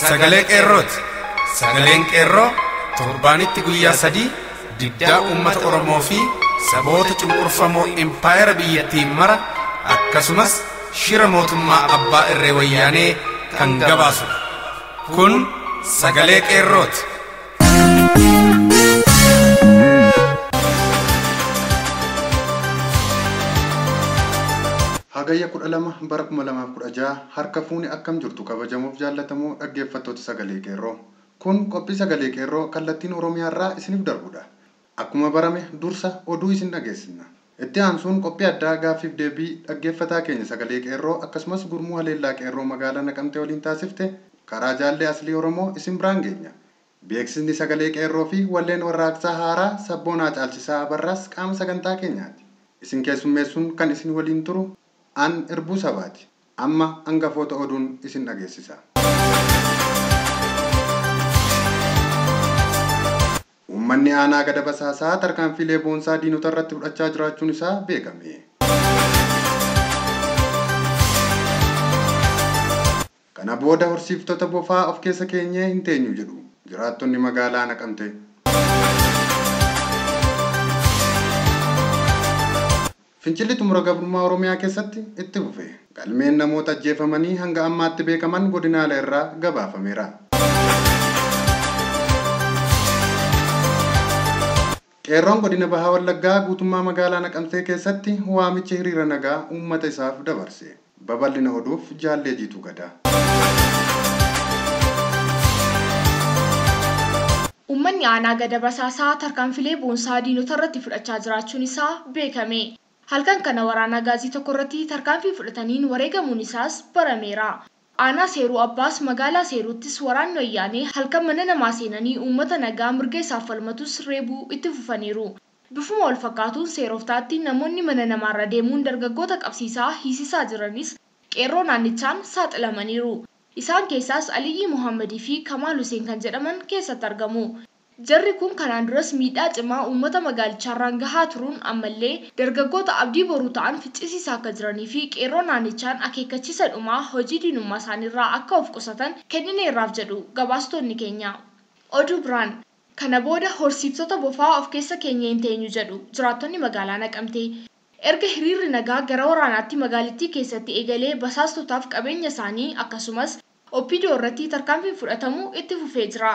Sagalee Qeerrooti. Sagaleen Qeerroo torbaanitti guyyaa 3 diddaa uummata Oromoo fi saboota cunqurfamoo impaayera biyyattii mara akkasumas shira mootummaa abbaa irree wayyaanee kan gabaasudha. Kun Sagalee Qeerrooti. Hagayya 12 bara 2016 harka fuuni akkam jirtu kabajamuuf jaallatamoo dhaggeeffattoota Sagalee Qeerroo. Kun qophii Sagalee Qeerroo kallattiin Oromiyaa irraa isiniif darbudha. Akkuma barame dursa oduu isin dhageessina. Itti aansuun qophii addaa gaaffiif deebii dhaggeeffataa keenya Sagalee Qeerroo akkasumas gurmuu haleellaa Qeerroo magaalaa Naqamtee waliin taasifte karaa jaallee Aslii Oromoo isin biraan geenya. Beeksisni Sagalee Qeerroo fi walleen warraaqsaa haaraa sabboonaa caalchisaa Abarraas qaama sagantaa keenyaati. Isin keessummeessuun kan isin waliin turu an Irbuu Sabaati. Amma hangafoota oduun isin dhageessisa. Uummanni aanaa gada basaasaa tarkaanfiilee boonsaa diinota irratti fudhachaa jiraachuun isaa beekame. Kana booda horsiiftota bofaa of keessa keenyee hin teenyu jedhu jiraattonni magaalaa Naqamtee. Fincilli xumura gabrummaa Oromiyaa keessatti itti fufe. Galmeen namoota ajjeefamanii hanga ammaatti beekaman godinaalee irraa gabaafameera. Qeerroon godina Bahaa Wallaggaa guutummaa magaalaa Naqamtee keessatti waamicha hiriira nagaa uummata isaaf dabarse. Babal'ina oduuf jaallee Jiituu Gadaa. Uummanni aanaa gada basaasaa tarkaanfilee boonsaa diinota irratti fudhachaa jiraachuun isaa beekame. Halkan kana waraana gaazii tokko irratti tarkaanfii fudhataniin wareegamuun isaas barameera. Aanaa Seeruu Abbaas magaalaa Seeruuttis waraanni wayyaanee halkan mana namaa seenanii uummata nagaa mirga isaaf falmatus reebuu itti fufaniiru. Bifuma wal fakkaatuun Seeroftaatti namoonni mana namaarra deemuun dargaggoota qabsiisaa hiisisaa jiranis qeerroo naannichaan saaxilamaniiru. Isaan keessaas Aliyyii Muhammadii fi Kamaal Huseen kan jedhaman keessatti argamu. Jarri kun kanaan duras miidhaa cimaa uummata magaalichaarraan gahaa turuun ammallee dargaggoota abdii boruu ta'an ficcisiisaa akka jiranii fi qeerroo naannichaan akeekkachiisa dhumaa hojii diinummaa isaaniirraa akka of qusatan kennineerraaf jedhu gabaastonni keenya. Oduu biraan kana booda horsiiftota bofaa of keessa keenya hin teenyu jedhu jiraattonni magaalaa Naqamtee. Erga hiriirri nagaa gara waraanaatti magaalittii keessatti eegalee basaastotaaf qabeenya isaanii akkasumas OPDO irratti tarkaanfiin fudhatamu itti fufee jira.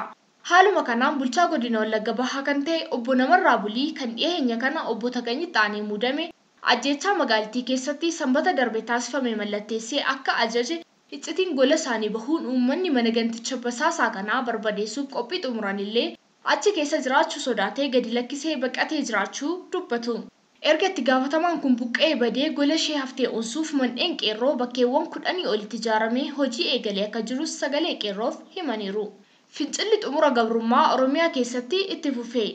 Haaluma kanaan bulchaa godina Wallagga Bahaa kan ta'e obbo Namarraa Bulii kan dhiyeenya kana obbo Taganyii Xaanee muudame ajjeechaa magaalittii keessatti sanbata darbe taasifame mallatteessee akka ajaje iccitiin gola isaanii bahuun uummanni mana ganticha basaasaa kanaa barbadeessuuf qophii xumuranillee achi keessa jiraachuu sodaatee gadi lakkisee baqatee jiraachuu dubbatu. Erga itti gaafatamaan kun buqqa'ee badee gola ishee haftee onsuuf mandheen qeerroo bakkeewwan 10 olitti ijaaramee hojii eegalee akka jirus Sagalee Qeerroof himaniiru. Fincilli xumura gabrummaa Oromiyaa keessatti itti fufe.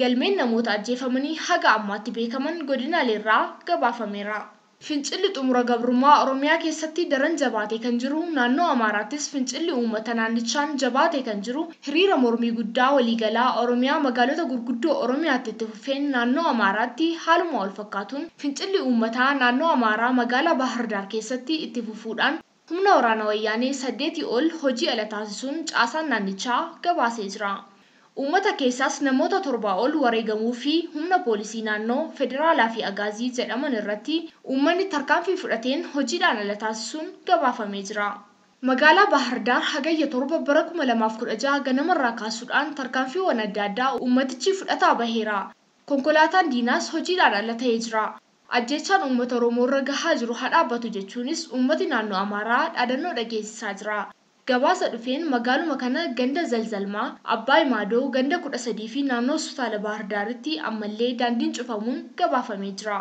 Galmeen namoota ajjeefamanii haga ammaatti beekaman godinaalee irraa gabaafameera. Fincilli xumura gabrummaa Oromiyaa keessatti daran jabaatee kan jiru naannoo Amaaraattis fincilli uummata naannichaan jabaatee kan jiru hiriira mormii guddaa waliigalaa Oromiyaa magaalota gurguddoo Oromiyaatti itti fufeen naannoo Amaaraatti haaluma wal fakkaatuun fincilli uummataa naannoo Amaaraa magaalaa Bahar Daar keessatti itti fufuudhaan humna waraana wayyaanee 8 ol hojii ala taasisuun caasaan naannichaa gabaasee jira. Uummata keessaas namoota 7 ol wareegamuu fi humna poolisii naannoo federaalaa fi agaazii jedhaman irratti uummanni tarkaanfii fudhateen hojiidhaan ala taasisuun gabaafamee jira. Magaalaa Bahar Daar hagayya 7 bara 2016 ganamarraa kaasuudhaan tarkaanfiiwwan adda addaa uummatichi fudhataa baheera. Konkolaataan diinaas hojiidhaan ala ta'ee jira. Ajjeechaan uummata Oromoo irra gahaa jiru haa dhaabbatu jechuunis uummati naannoo Amaaraa dhaadannoo dhageessisaa jira. Gabaasa dhufeen magaaluma kana ganda Zalzalmaa, Abbaay Maadoo, ganda 13 fi naannoo hospitaala Bahar Daaritti ammallee daandiin cufamuun gabaafamee jira.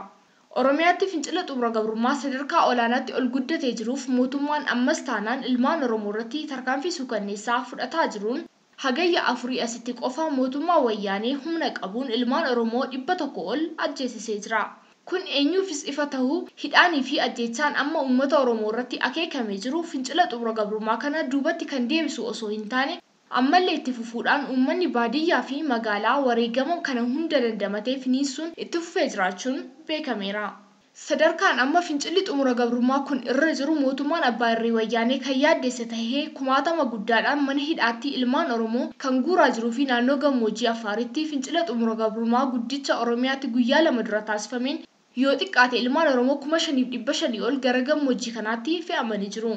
Oromiyaatti fincila xumura gabrummaa sadarkaa olaanaatti ol guddatee jiruuf mootummaan ammas taanaan ilmaan Oromoo irratti tarkaanfii suukanneessaa fudhataa jiruun hagayya 4 asitti qofa mootummaa wayyaanee humna qabuun ilmaan Oromoo 100 ol ajjeesisee jira. Kun eenyuufis ifa ta'uu hidhaanii fi ajjeechaan amma uummata Oromoo irratti akeekamee jiru fincila xumura gabrummaa kana duubatti kan deebisu osoo hin taane ammallee itti fufuudhaan uummanni baadiyyaa fi magaalaa wareegama kana hunda dandamatee finiinsuun itti fufee jiraachuun beekameera. Sadarkaan amma fincilli xumura gabrummaa kun irra jiru mootummaan abbaa irree wayyaanee kan yaaddeesse tahee kumaatama guddaadhaan mana hidhaatti ilmaan Oromoo kan guuraa jiruu fi naannoo gammoojjii Afaaritti fincila xumura gabrummaa guddicha Oromiyaatti guyyaa 2 dura taasifameen yoo xiqqaate ilmaan Oromoo 5500 ol gara gammoojjii kanaatti fe'amanii jiru.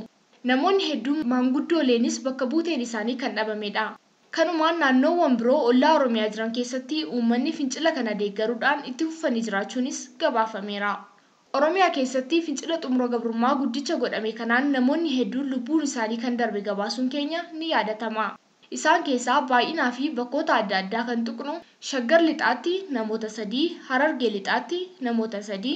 Namoonni hedduun maanguddooleenis bakka buuteen isaanii kan dhabamedha. Kanumaan naannoowwan biroo ollaa Oromiyaa jiran keessatti uummanni fincila kana deeggaruudhaan itti fufanii jiraachuunis gabaafameera. Oromiyaa keessatti fincila xumura gabrummaa guddicha godhame kanaan namoonni hedduun lubbuun isaanii kan darbe gabaasuun keenya ni yaadatama. Isaan keessaa baay'inaa fi bakkoota adda addaa kan tuqnu Shaggar Lixaatti namoota 3, Harargee Lixaatti namoota 3,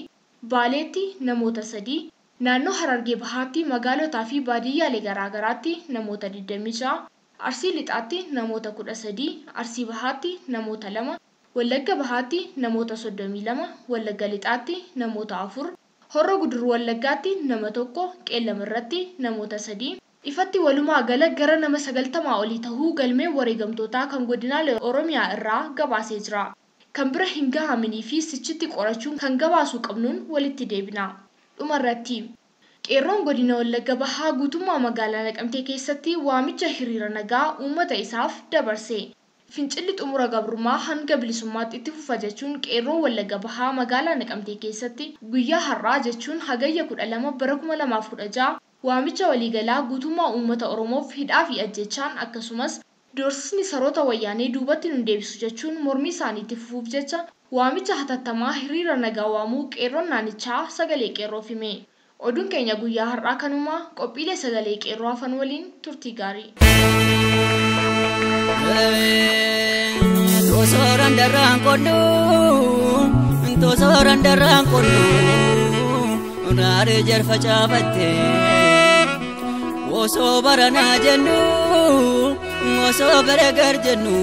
Baaleetti namoota 3, naannoo Harargee Bahaatti magaalotaa fi baadiyyaalee garaagaraatti namoota 26, Arsii Lixaatti namoota 13, Arsii Bahaatti namoota 2, Wallagga Bahaatti namoota 32, Wallagga Lixaatti namoota 4, Horro Guduruu Wallaggaatti nama 1, Qeellam irratti namoota 3. Ifatti walumaa gala gara nama 90 olii tahuu galmeen wareegamtootaa kan godinaalee Oromiyaa irraa gabaasee jira. Kan bira hin gahaminii fi sichitti qorachuun kan gabaasuu qabnuun walitti deebina. Dhumarratti Qeerroon godina Wallagga Bahaa guutummaa magaalaa Naqamtee keessatti waamicha hiriira nagaa uummata isaaf dabarse. Fincilli xumura gabrummaa hanga bilisummaatti itti fufa jechuun Qeerroon Wallagga Bahaa magaalaa Naqamtee keessatti guyyaa har'aa jechuun hagayya 12 bara 2016 waamicha waliigalaa guutummaa uummata Oromoof hidhaa fi ajjechaan akkasumas doorsisni saroota wayyaanee duubatti nu deebisu jechuun mormii isaaniitti fufuuf jecha waamicha hatattamaa hiriira nagaa waamuu Qeerroon naannichaa sagalee Qeerroof hime. Oduun keenya guyyaa har'aa kanumaa qophiilee sagalee Qeerroo hafan waliin turtii gaarii. Tosoraan darraan qonnu, tosoraan darraan qonnu, raaree jarfa caafatte. Osoo baranaa jennu, osoo bara gar jennu,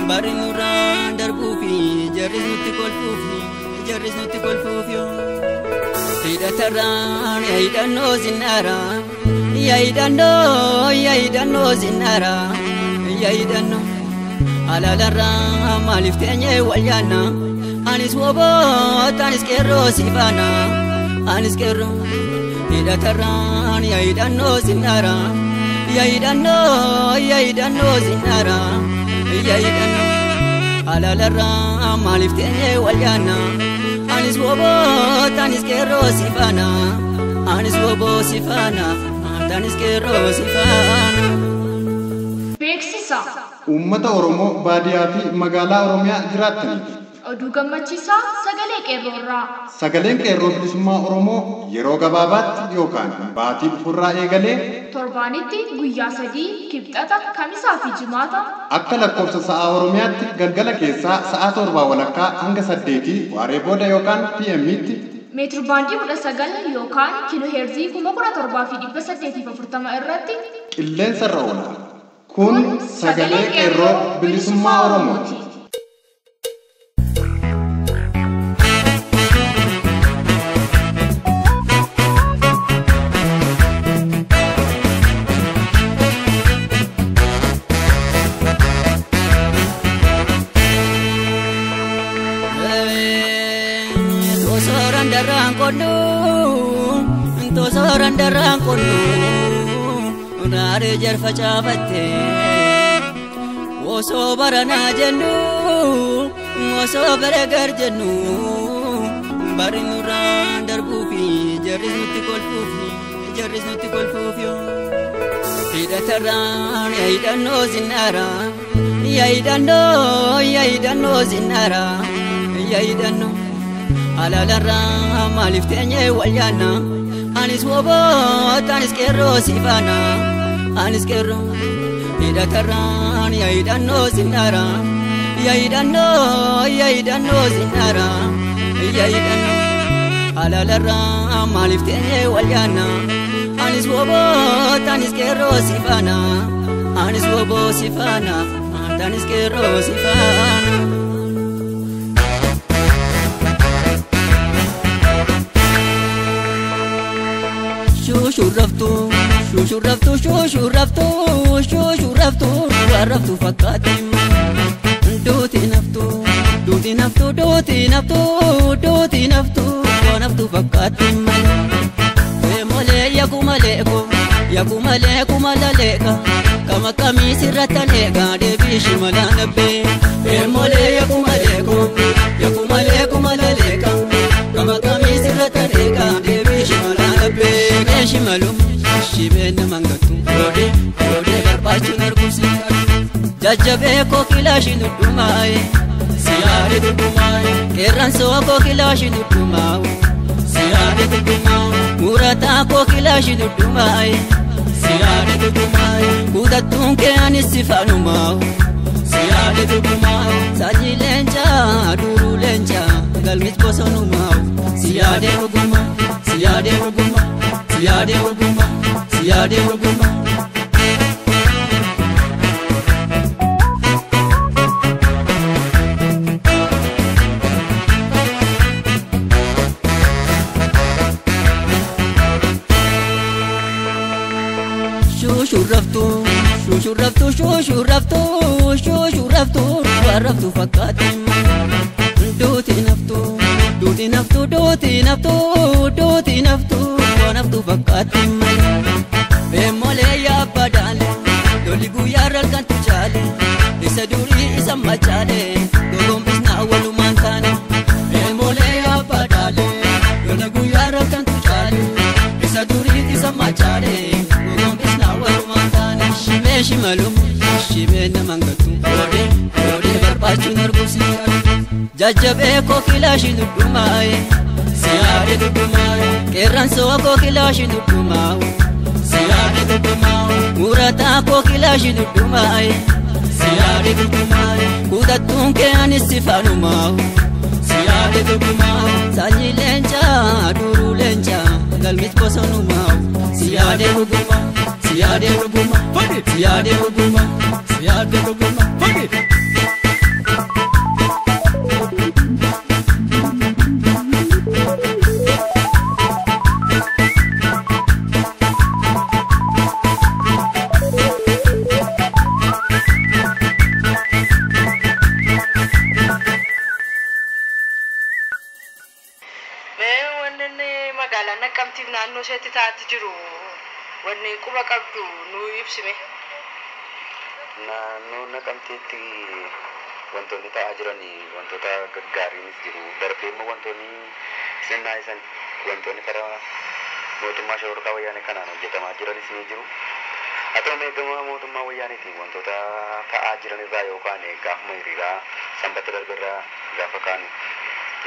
barri nurraan darbuufi jarris nutti kolfuufi, jarris nutti kolfuufi. Hidhatarraan hidhannoo zinnaara, hidhannoo hidhannoo zinnaara, hidhannoo. Alaalarraa maaliif teenyee wal yaanna? Anis woboota anis qeerroo si faana, anis qeerroo. Hidhatarraan hidhannoo zinnaara, hidhannoo hidhannoo zinnaara, hidhannoo. Alaalarraa maaliif teenyee wal yaanna? Anis woboota anis qeerroo si faana, anis woboo si faana, anis qeerroo si faana. Beeksisa. Uummata Oromoo baadiyaa fi magaalaa Oromiyaa jiraattaniif Oduu gammachiisaa sagalee Qeerroo irraa. Sagaleen Qeerroo Bilisummaa Oromoo yeroo gabaabaatti yookaan baatii dhufurraa eegalee torbaanitti guyyaa 3 kibxata kamisaa fi jimaata akka lakkoofsa sa'aa Oromiyaatti galgala keessaa sa'a 7:15 hanga 8 waaree booda yookaan PM'tti meetir baandii 19 yookaan kiiloo heerzii 17,840 irratti qilleensa irra oola. Kun sagalee Qeerroo Bilisummaa Oromooti. Tosoraan darraan qonnu, tosoraan darraan qonnu, raaree jarfa caafatte. Osoo baranaa jennu, osoo bara gar jennu, barri nurraan darbuufi jarris nutti kolfuufi, jarris nutti kolfuufi. Hidhatarraan hidhannoo zinnaara, hidhannoo hidhannoo zinnaara, hidhannoo. Alaalarraa maaliif teenyee wal yaanna? Anis woboota anis qeerroo si faana, anis qeerroo. Hidhatarraan hidhannoo zinnaara, hidhannoo hidhannoo zinnaara, hidhannoo. Alaalarraa maaliif teenyee wal yaanna? Anis woboota anis qeerroo si faana, anis woboo si faana, anis qeerroo si faana. Shushurraftu, shushurraftu, shushurraftu, shushurraftu, warraftu fakkaatti. Duuti naftu, duuti naftu, duuti naftu, duuti naftu, naftu fakkaatti malee. Molee yakumalee yakumalee kumalaleeka kama kamii sirratti aneega deebii shimalaa nabbee. Molee yakumalee yakumalee kumalaleeka kama kamii sirratti aneega deebii shimalaa nabbee. Shimalu shibee nama ngatu roodee roodee barbaachuun arguusi jajjabee kookilaashi nudhumaaye siyaare dhudhumaaye qeerransoo kookilaashi nudhumaawu siyaare dhudhumaawu murataa kookilaashi nudhumaaye siyaare dhudhumaaye kutattuun kee anis sifaanumaawu siyaare dhudhumaawu sanyii leencaa duruu leencaa galmis bosonumaawu siyaade dhuguma siyaade dhuguma siyaade dhuguma siyaade dhuguma. Shushurraftu shushurraftu shushurraftu shushurraftu warraftu fakkaatti duuti naftu duuti naftu duuti naftu duuti naftu wanaftu fakkaatti Molee yaabadaale lolli guyyaa halkantu caale isa durii isa machaale gogombisnaa walumaan taane. Molee yaabadaale lolli guyyaa halkantu caale isa durii isa machaale gogombisnaa walumaan taane. Shibee shimalu shibee nama ngatu roodee roodee barbaachuun arguusi jajjabee kookilaashi nudhumaaye siyaare dhudhumaaye qeerransoo kookilaashi nudhumaawu siyaare dhudhumaawu murataa kookilaashi nudhumaaye siyaare dhudhumaaye kutattuun kee anis sifaanumaawu siyaare dhudhumaawu sanyii leencaa duruu leencaa galmis bosonumaawu siyaade dhuguma siyaade dhuguma siyaade dhuguma siyaade dhuguma. Magaalaa Naqqamtiif naannoo isheetti taa'aa jiru wanni quba qabdu nu ibsime. Naannoo Naqamteetti wantoonni ta'aa jiran wantoota gaggaariinis jiru. Darbee immoo wantoonni sinnaa'isan wantoonni karaa mootummaa shororkaa wayyaanee kanaan hojjetamaa jiranis ni jiru. Haa ta'u malee gama mootummaa wayyaaneetiin wantoota ta'aa jiran irraa yookaan gaafuma hiriiraa sanbata darbe irraa gaafa kaanu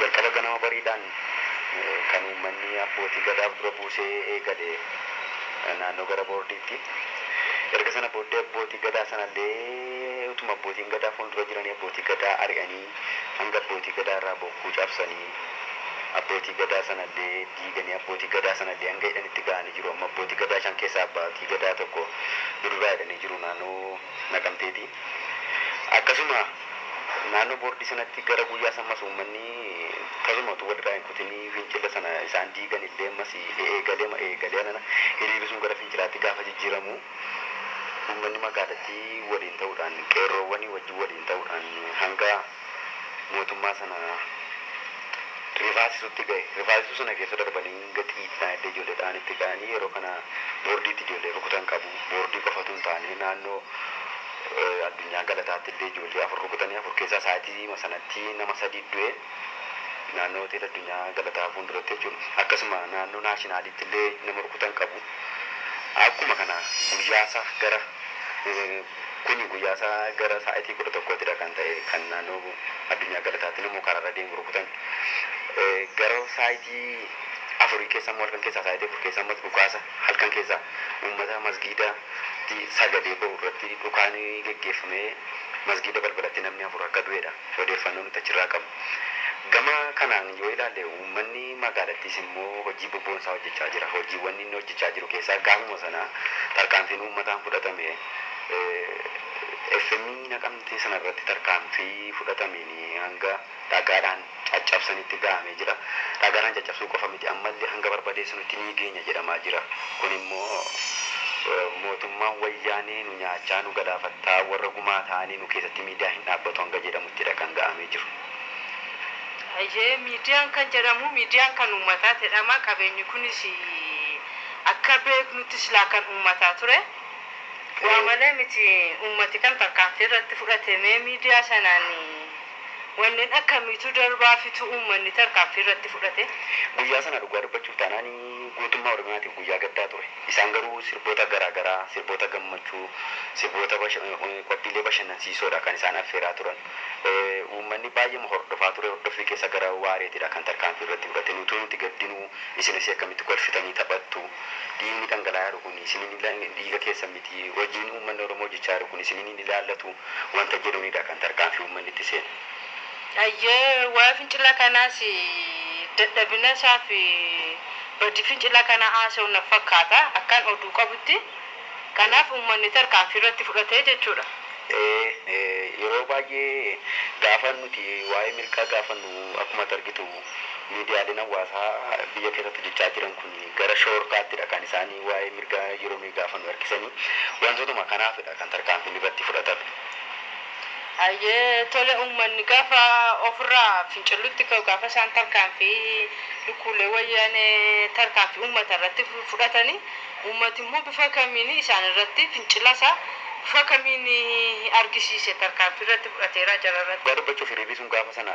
jalqaba ganama bariidhaan kan uummanni abbootii gadaaf dura buusee eegale naannoo gara boordiitti. Erga sana booddee abbootii gadaa sanallee utuma abbootiin gadaa fuuldura jiranii abbootii gadaa ari'anii hanga abbootii gadaa irraa bokkuu cabsanii abbootii gadaa sanallee diiganii abbootii gadaa sanallee hanga hidhanitti ga'anii jiru. Amma abbootii gadaa 5 keessaa abbootii gadaa 1 duraa hidhanii jiru naannoo Naqamteeti. Akkasuma naannoo boordii sanatti gara guyyaa sammas uummanni tasuma utuu walirraa hin kutinii fincila sana isaan diigan illee ammas eegalee eegalee nana hiriirri sun gara fincilaatti gaafa jijjiiramu uummanni magaalattii waliin ta'uudhaan qeerroowwan wajjin waliin ta'uudhaan hanga mootummaa sana rifaasisutti ga'e. Rifaasisuu sana keessa darbanii hanga xiixiidhaan illee ijoolleedhaan itti ga'anii yeroo kana boordiitti ijoollee rukutan qabu. Boordii qofatu hin taane naannoo addunyaa galataatti illee ijoollee 4 rukutanii 4 keessaa sa'aatii sanatti nama 3 du'e naannoo hoteela addunyaa galataa fuulduratti jechuudha. Akkasuma naannoo naashinaaliitti illee nama rukutan qabu. Akkuma kana guyyaasaa gara kuni guyyaasaa gara sa'aatii 11ttidha kan ta'e kan naannoo addunyaa galataatti nama karaarra deemu rukutan. Gara sa'aatii 4 keessa immoo halkan keessaa sa'aatii 4 keessa immoo dhukaasa halkan keessaa uummata masgiidaatti sagalee ba'u irratti dhukaanni geggeeffamee masgiida balbalatti namni 4 akka du'edha odeeffannoo nuti achirraa qabnu. Gama kanaan yoo ilaalle uummanni magaalattiis immoo hojii bobboonsaa hojjechaa jira. Hojiiwwan inni hojjechaa jiru keessaa gaafuma sana tarkaanfiin uummataan fudhatame FM Naqamtee sanarratti tarkaanfii fudhatameen hanga dhagaadhaan caccabsanitti ga'amee jira. Dhagaadhaan caccabsuu qofa miti ammallee hanga barbadeessanutti ni geenya jedhamaa jira. Kun immoo mootummaan wayyaanee nu nyaachaa nu galaafattaa warra gumaa ta'anii nu keessatti miidiyaa hin dhaabbatu hanga jedhamuttidha kan ga'amee jiru. Ayyee, miidiyaan kan jedhamu miidiyaan kan uummataa jedhama. Qabeenyi kunis akka beeknutti silaa kan uummataa ture. Waa malee miti uummati kan tarkaanfii irratti fudhate. Mee miidiyaa sanaan wanneen akkamiitu darbaafitu uummanni tarkaanfii irratti fudhate? Guyyaa sana dhugaa dubbachuuf taanaan guutummaa Oromiyaatiif guyyaa gaddaa ture. Isaan garuu sirboota garaagaraa, sirboota gammachuu, sirboota qophiilee bashannansiisoodha kan isaan affeeraa turan. Uummanni baay'ee hordofaa ture. Hordoffii keessa gara waareetidha kan tarkaanfii irratti fudhate. Nuti nuti gaddinuu isinis akkamitti kolfitanii taphattu? Dhiigni dhangala'aa jiru kun isinin dhiiga keessa miti. Hojiin uummanni Oromoo hojjechaa jiru kun isinin ilaallatu wanta jedhunidha kan tarkaanfii uummanni itti seene. Ayyee, waa'ee fincila kanaas dadhabina isaa fi badii fincila kana haasa'u na fakkaata akkaan oduu qabutti. Kanaaf uummanni tarkaanfii irratti fudhatee jechuudha. Yeroo baay'ee gaafa nuti waa'ee mirgaa gaafannu akkuma argitu miidiyaaleen hawaasaa biyya keessatti hojjechaa jiran kun gara shoorkaattidha kan isaanii waa'ee mirgaa yeroo nuyi gaafannu harkisanii wantootuma kanaafidha kan tarkaanfiin irratti fudhatame. Ayyee, tole, uummanni gaafa ofirraa fincilutti ka'u, gaafa isaan tarkaanfii lukkuulee wayyaanee tarkaanfii uummata irratti fudhatanii, uummati immoo bifa kamiin isaan irratti fincila isaa bifa kamiin argisiise, tarkaanfii irratti fudhateera jara irratti? Dhugaa dubbachuuf hiriirri sun gaafa sana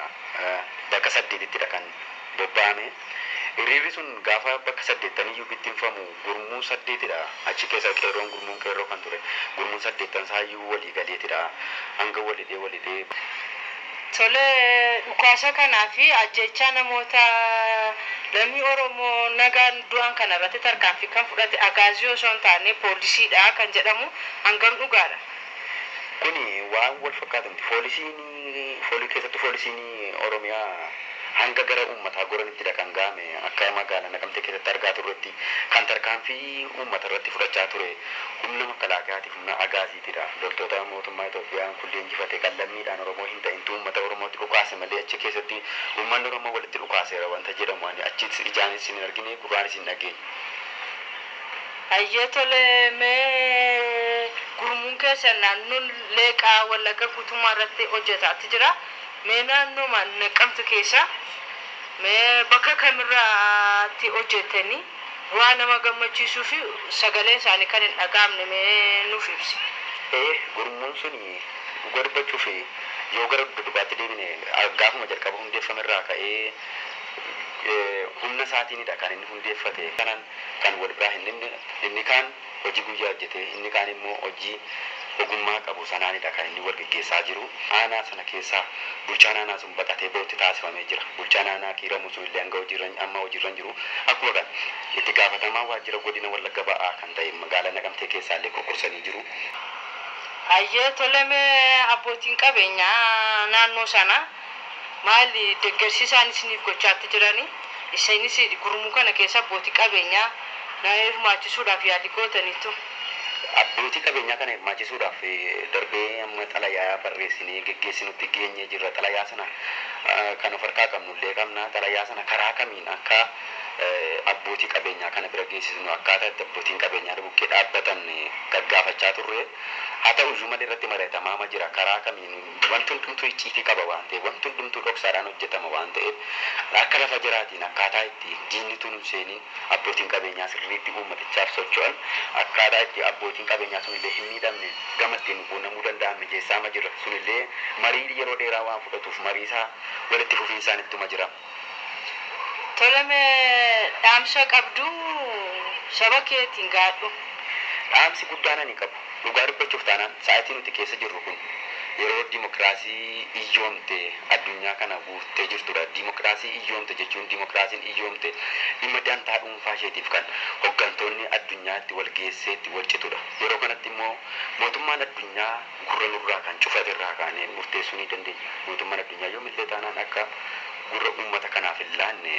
bakka saddeetittidha kan bobba'ame. Hiriirri sun gaafa bakka saddeettaniyyuu bittinfamu gurmuu saddeetidha. Achi keessa qeerroon gurmuun qeerroo kan ture. Gurmuun saddeettan isaayyuu walii galeetidha. Hanga walidhee walidhee. Tole, dhukaasa kanaa fi ajjechaa namoota lammii Oromoo nagaan du'an kana irratti tarkaanfii kan fudhate agaazii osoo hin taane poolisiidha kan jedhamu hangam dhugaadha? Kuni waan wal fakkaatu miti. Poolisiin foolii keessattuu poolisiin Oromiyaa hanga gara uummataa goranittidha kan ga'ame. Akka magaalaa Naqamtee keessatti argaa turretti kan tarkaanfii uummata irratti fudhachaa ture humna makkalaakaatiif humna agaaziitidha. Loltoota mootummaa Itoophiyaa kun leenjifate kan lammiidhaan Oromoo hin ta'intu uummata Oromootti dhukaase malee achi keessatti uummanni Oromoo walitti dhukaaseera wanta jedhamu ani achi ijaanis hin argine, gurraanis hin dhageenye. Ayyee, tole, mee gurmuun keessa naannoon Leeqaa Wallagga guutummaa irratti hojjetaatti jira. Mee naannoo Naqamte keessa mee bakka kamirraatti hojjetanii waa nama gammachiisuu fi sagaleen isaanii kan hin dhaga'amne mee nuuf ibsi. Gurmuun sun dhugaa dubbachuuf yoo gara duddubaatti deemine gaafuma jalqaba hundeeffame irraa ka'ee humna isaatiinidha kan inni hundeeffate. Kanaan kan wal biraa hin dhimne, inni kaan hojii guyyaa hojjete, inni kaan immoo hojii ogummaa qabu sanaanidha kan inni wal geggeessaa jiru. Aanaa sana keessaa bulchaan aanaa sun baqatee bahutti taasifamee jira. Bulchaan aanaa Kiiramu sun illee hanga hojiirra amma hojiirra hin jiru. Akkuma kana itti gaafatamaa waajjira godina Wallagga Ba'aa kan ta'e magaalaa Naqamtee keessaa illee kurkursanii jiru. Ayyee, tole, mee abbootiin qabeenyaa naannoo sana maali deeggarsi isaan isiniif gochaatti jiranii? Isinis gurmuu kana keessa abbootii qabeenyaa na hirmaachisuudhaaf yaalii gootaniitu? Abbootii qabeenyaa kana hirmaachisuudhaaf darbee amma xalayaa barreessinee geggeessinutti geenyee jirra. Xalayaa sana kan of harkaa qabnu illee qabna. Xalayaa sana karaa kamiin akka abbootii qabeenyaa kana bira geessisnu, akkaataa itti abbootiin qabeenyaa bukkee dhaabbatan gaggaafachaa turre. Haa ta'u iyyuu malee irratti mari'atamaa jira. Karaa kamiin wanti hundumtuu icciitii qaba waan ta'eef, wanti hundumtuu dhoksaadhaan hojjetama waan ta'eef, akka lafa jiraatiin akkaataa itti diinni tun hin seeniin abbootiin qabeenyaa sirriitti uummatichaaf socho'an, akkaataa itti abbootiin qabeenyaa sunillee hin miidhamne gama ittiin quunnamuu danda'an mijeessaama jira. Sunillee marii yeroo dheeraa waan fudhatuuf marii isaa walitti fufiinsaan ittuma jira. Tole, mee dhaamsa qabdu saba keetiin gaadhu. Dhaamsi guddaan ani qabu dhugaa dubbachuuf taanaan sa'aatii nuti keessa jirru kun yeroo dimokiraasii iyyoomte addunyaa kana guuttee jirtudha. Dimokiraasii iyyoomte jechuun dimokiraasiin iyyoomte dhimma dantaa dhuunfaa isheetiif kan hooggantoonni addunyaatti wal geesseetti wal citudha. Yeroo kanatti immoo mootummaan addunyaa gurra nurraa kan cufate irraa kaanee murteessuu ni dandeenya. Mootummaan addunyaa yoomillee taanaan akka gurra uummata kanaaf hin laanne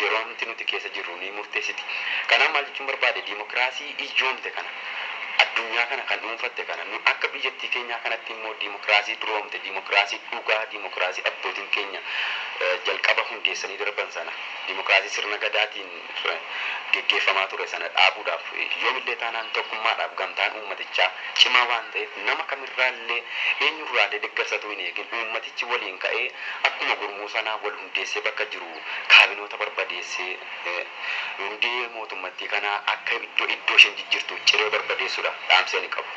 yeroo nuti keessa jirru ni murteessiti. Kanaaf maal jechuun barbaade, dimokiraasii iyyoomte kana Addunyaa kana kan dhuunfatte kana nu akka biyyattii keenyaa kanatti immoo diimokiraasii duroomte, diimokiraasii dhugaa, diimokiraasii abbootiin keenya jalqaba hundeessanii darban sana, diimokiraasii sirna gadaatiin geggeeffamaa ture sana dhaabuudhaaf yoomillee taanaan tokkummaadhaaf gamtaan uummatichaa cimaa waan ta'eef nama kamirraallee eenyurraallee deeggarsatu hin eegin uummatichi waliin ka'ee akkuma gurmuu sanaa wal hundeessee bakka jiru kaabinoota barbadeessee hundee mootummattii kanaa akka iddoo iddoo isheen jijjiirtu ciree barbadeessuudha dhaamsee ni qabu.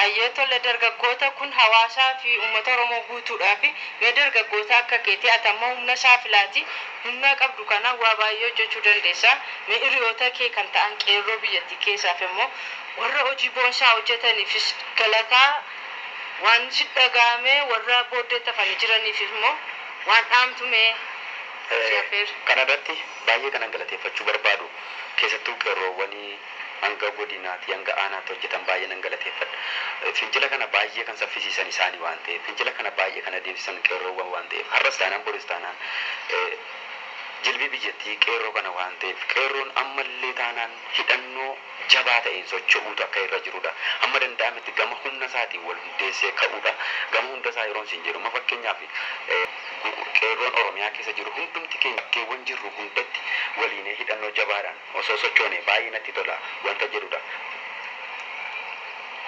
Ayyee tole, dargaggoota kun hawaasaa fi uummata Oromoo guutuudhaa fi mee dargaggoota akka keetii ati amma humna isaa filaati, humna qabdu kana waa baay'ee hojjechuu dandeessa. Mee hiriyoota kee kan ta'an qeerroo biyyattii keessaaf immoo warra hojii boonsaa hojjetaniifis galataa waan si dhaga'ame, warra booddee tafanii jiraniif immoo waan dhaamtu mee si affeera. Kana irratti baay'ee kanan galateeffachuu barbaadu keessattuu qeerroowwanii hanga godinaatti hanga aanaatti hojjetan baay'ee nan galateeffadha. Fincila kana baay'ee kan saffisiisan isaanii waan ta'eef, fincila kana baay'ee kan adeemsisan qeerroowwan waan ta'eef, har'as taanaan boris taanaan jilbii biyyattii qeerroo kana waan ta'eef, qeerroon ammallee taanaan hidhannoo jabaa ta'een socho'uutu akka irra jirudha. Amma danda'ametti gama humna isaatiin wal hundeessee ka'uudha. Gama hunda isaa yeroon siin jedhu amma fakkeenyaaf qeerroon Oromiyaa keessa jiru hundumti keenya bakkeewwan jirru hundatti waliin hidhannoo jabaadhaan osoo sochoone baay'ee natti tola wanta jedhudha.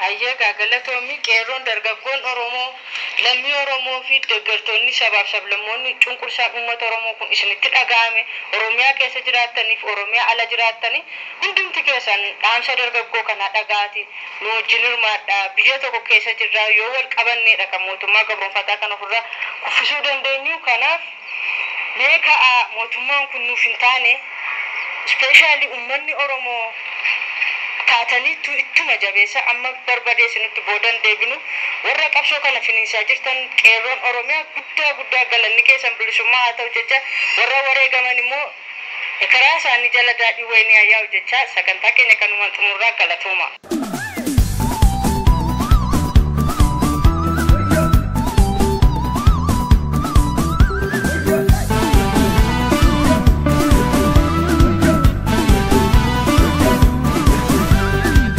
Ayyee galatoomi. Qeerroon dargaggoon Oromoo, lammii Oromoo fi deeggartoonni sabaaf sablammoonni cunqursaa uummata Oromoo kun isinitti dhaga'ame, Oromiyaa keessa jiraattaniif Oromiyaa ala jiraattanii hundumti keessan dhaamsa dargaggoo kanaa dhaga'aati nu wajjin hirmaadha. Biyya tokko keessa jirraa, yoo wal qabanneedha kan mootummaa gabroonfataa kana ofirraa kuffisuu dandeenyu. Kanaaf mee ka'aa, mootummaan kun nuuf hin taane, ispeeshaalii uummanni Oromoo taataniitu ittuma jabeessa amma barbadeessinutti boodan deebinu. Warra qabsoo kana finiinsaa jirtan qeerroon Oromiyaa guddaa guddaa galanni keessan bilisummaa haa ta'u jecha, warra wareegaman immoo karaa isaanii jala daadhii wayinii ayyaa'u jecha sagantaa keenya kanumaan xumurraa, galatooma.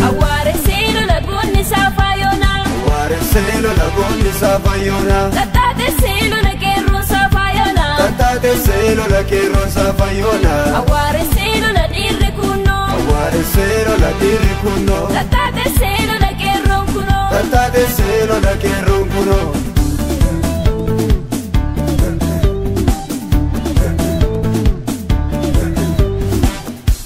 Awwaare seelo lagoonni saafayoona. Awwaare seelo lagoonni saafayoona. Tattaate seelo lageerroon saafayoona. Tattaate seelo lageerroon saafayoona. Awwaare seelo ladhiirri kunnoo. Awwaare seelo ladhiirri kunnoo. Tattaate seelo lageerroon kunoo. Tattaate seelo lageerroon kunoo.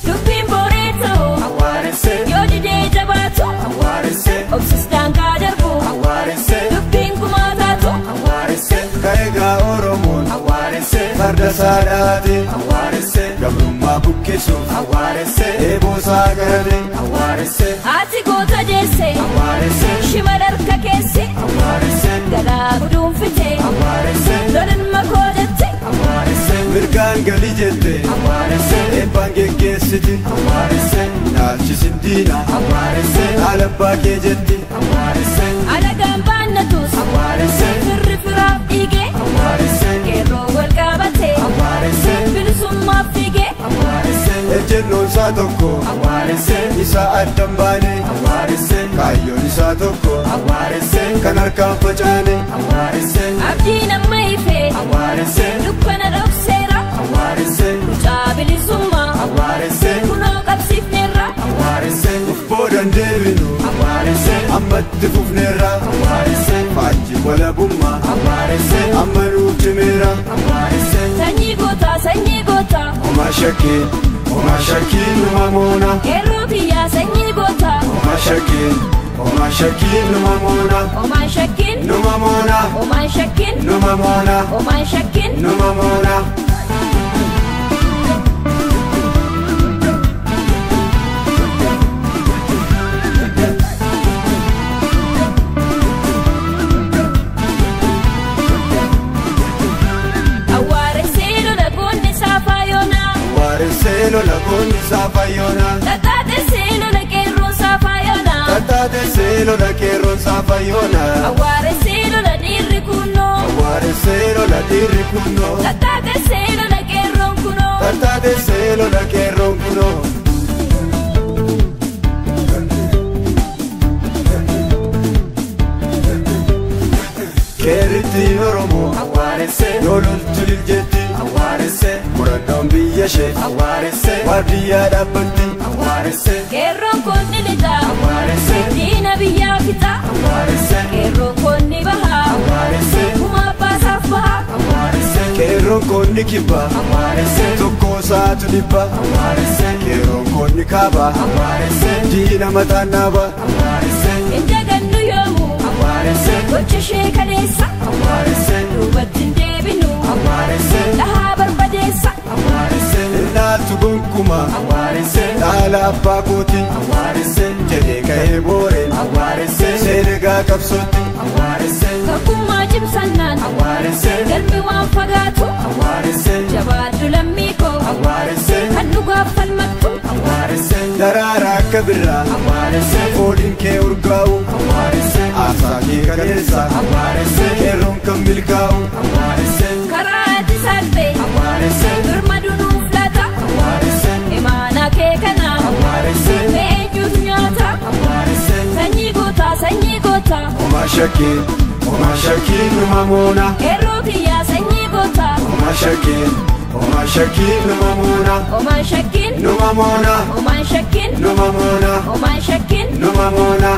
Dubbiin booree ta'u. Awwaare seelo. Yoo didee jabaatu. Awwaare seelo. Obsis daangaa darbu. Awwaare seelo. Dubbiin kumaa taatu. Awwaare seelo. Ka'eegaa Oromoon. Awwaare seelo. Farda isaa dhaate. Awwaare seelo. Gabrummaa buqqisuuf. Awwaare seelo. Eeboo isaa garate. Awwaare seelo. Haati goota deesse. Awwaare seelo. Shimala harka keesse. Awwaare seelo. Galaa guduunfite. Awwaare seelo. Lolan makoo jette. Awwaare seelo. Mirgaan gali jette. Awwaare seelo. Eebbaan geggeessiti. Awwaare seelo. Naalchisin diina. Awwaare seelo. Haala abbaa kee jetti. Awwaare seelo. Alagaan baannatus. Awwaare seelo. Firri firaaf dhiige. Awwaare seelo. Qeerroo wal qabate. Awwaare seelo. Bilisummaaf fiige. Awwaare seelo. Ejjennoon isaa tokko. Awwaare seelo. Isaa addan baane. Awwaare seelo. Kaayyoon isaa tokko. Awwaare seelo. Kan harkaan facaane. Awwaare seelo. Abdiin amma ife. Awwaare seelo. Dukkana dhokseera. Awwaare seelo. Mucaa bilisummaa. Awwaare seelo. Kunoo qabsiifneerra. Awwaare seelo. Uf boodan deebinu. Awwaare seelo. Ammatti fufneerra. Awwaare seelo. Faajji walabummaa. Awwaare seelo. Amma nuuf cimeera. Awwaare seelo. Sanyii gootaa, sanyii gootaa. Homaa shakkii. Homaa shakkii numa moona. Qeerroo biyyaa sanyii gootaa. Homaa shakkii. Homaa shakkii numa moona. Homaan shakkiin. Numa moona. Homaan shakkiin. Numa moona. Homaan shakkiin. Numa moona. Awwaare seelo lagoonni saafayoona. Awwaare seelo lagoonni saafayoona. Tattaate seelo lageerroon saafayoona. Tattaate seelo lageerroon saafayoona. Awwaare seelo ladhiirri kunnoo. Awwaare seelo ladhiirri kunnoo. Tattaate seelo lageerroon kunoo. Tattaate seelo lageerroon kunoo. Gootittiin Oromoo yoo loltu liljetti murannoon biyya ishee waardiyyaa dhaabbatti. Qeerroon kun ni lixa diina biyyaa fixa. Qeerroon kun ni baha kuma abbaasaaf baha. Qeerroon kun ni kibba tokko isaatu dhibba. Qeerroon kun ni kaaba diina mataan dhaaba. Hin dagannu yoomuu gocha ishee kaleessa. Duubatti hin deebinu dhahaa barbadeessa. Innaaltu gonkumaa dhaala abbaa kooti jedhee ka'ee booreen seeregaa qabsootti. Tokkummaa cimsannaan galmi waan fagaatu. Jabaadhu lammii koo kan dhugaaf falmattu. Daraara akka birraa fooliin kee urgaa'u aarsaa kee kaleessa qeerroon kan milkaa'u. Karaa ati saaltee birma dunuuf laata. Imaanaa kee kana mee eenyutu nyaata? Sanyii gootaa sanyii gootaa. Homaa shakkii numa moona. Qeerroo kiyyaa sanyii gootaa. Homaa shakkii numa moona. Homaan shakkiin numa moona. Homaan shakkiin numa moona. Homaan shakkiin numa moona.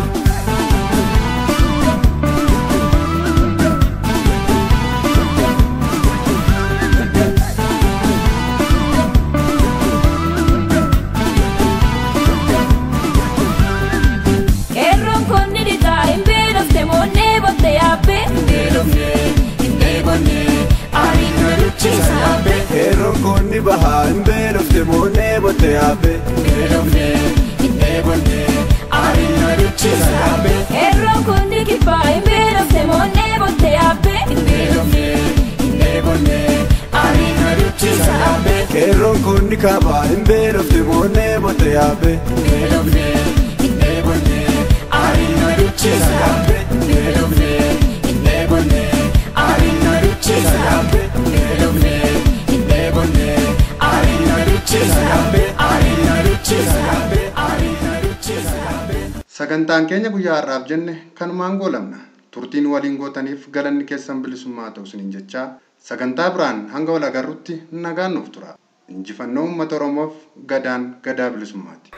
Qeerroon kun ni lixa hin beelofte moonnee botte yaabbee. Hin beelofne hin dheebonne aariin nu luchiisa yaabbee. Qeerroon kun ni baha hin beelofte moonnee botte yaabbee. Hin beelofne hin dheebonne aariin nu luchiisa yaabbee. Qeerroon kun ni kibba hin beelofte moonnee botte yaabbee. Hin beelofne hin dheebonne aariin nu luchiisa yaabbee. Qeerroon kun ni kaaba hin beelofte moonnee botte yaabbee. Hin beelofne hin dheebonne aariin nu luchiisa yaabbee. Hin beelofne hin dheebonne aariin nu luchiisa yaabbee. Hin beelofne hin dheebonne aariin nu luchiisa yaabbee. Aariin nu luchiisa yaabbee. Aariin nu luchiisa yaabbee. Sagantaan keenya guyyaa har'aaf jenne kanumaan goolabna. Turtiin waliin gootaniif galanni keessan bilisummaa ta'u isiniin jechaa sagantaa biraan hanga wal agarrutti nagaan nuuf tura. Injifannoo uummata Oromoof gadaan gadaa bilisummaati.